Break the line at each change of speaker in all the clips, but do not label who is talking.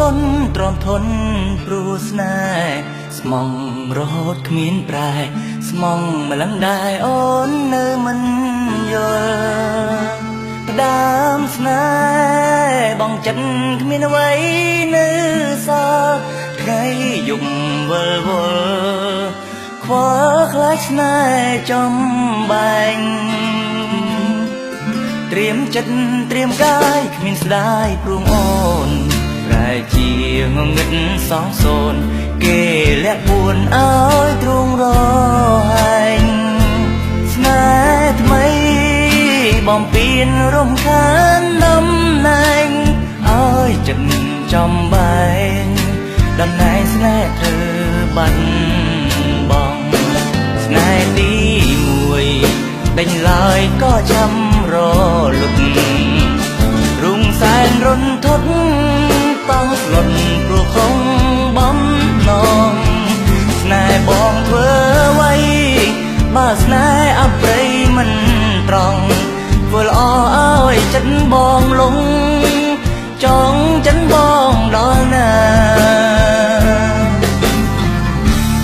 តន់ទ្រាំធន់ព្រោះស្នេហ៍ស្មងរហូតគ្មានប្រែស្មងម្លឹងដែរអូននៅមិនយល់ផ្ដើមស្នេហ៍បងចិត្តគ្មានអ្វីនៅសល់ថ្ងៃយប់វិលវល់ខ្វល់ខ្លាចស្នេហ៍ចំបាញ់ត្រៀមចិត្តត្រៀមកាយគ្មានស្ដាយព្រមអូនប្រែជាងងឹតសងសូនគេលាក់ពួនឲ្យទ្រូងរហែងស្នេហ៍ថ្មីបំពេញរំខានតំណែងឲ្យចិត្តចំបែងតំណែងស្នេហ៍ត្រូវបាត់បង់ស្នេហ៍ទីមួយដេញឡើយក៏ចាំរលត់រុងសែនរន្ធត់តង់ស្លុតព្រោះខំបំណងស្នេហ៍បងធ្វើអ្វីបើស្នេហ៍អប្រិយមិនត្រង់ធ្វើល្អឲ្យចិត្តបងលងចង់ចិនបងដល់ណា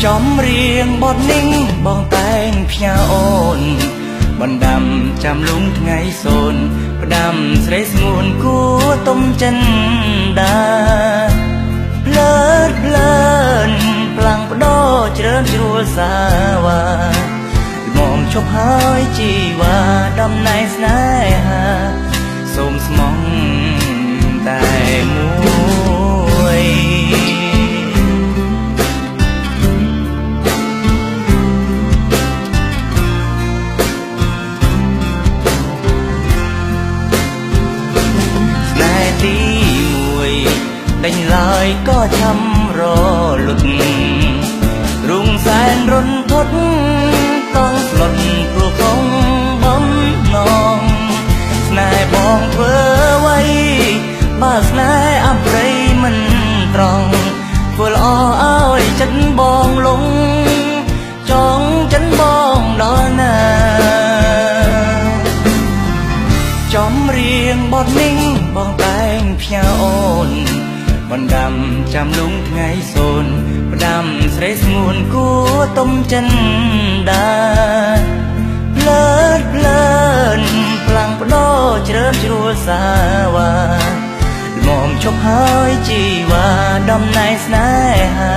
ចំរៀងបទនេះបងតែងផ្ញើអូនបណ្ដាំចាំលុងថ្ងៃសូនផ្ដាំស្រីស្ងួនគួទុំចិនដាភ្លើតភ្លើនផ្លាំងបដោជ្រើមជ្រួលសាវ៉ាល្មមឈប់ហើយជីវ៉ាតំណែងស្នេហាសូមស្មងតែមួយស្នេហ៍ទីមួយដេញឡើយក៏ចាំរលត់រុងសែនរន្ធត់តង់ស្លុតព្រោះខំបំណងស្នេហ៍បងធ្វើអ្វីបើស្នេហ៍អប្រិយមិនត្រង់ធ្វើល្អឲ្យចិត្តបងលងចង់ចិនបងដល់ណាចំរៀងបទនេះបងតែងផ្ញើអូនបណ្ដាំចាំលុងថ្ងៃសូនផ្ដាំស្រីស្ងួនគួទុំចិនដាភ្លើតភ្លើនផ្លាំងបដោជ្រើមជ្រួលសាវ៉ាល្មមឈប់ហើយជីវ៉ាតំណែងស្នេហា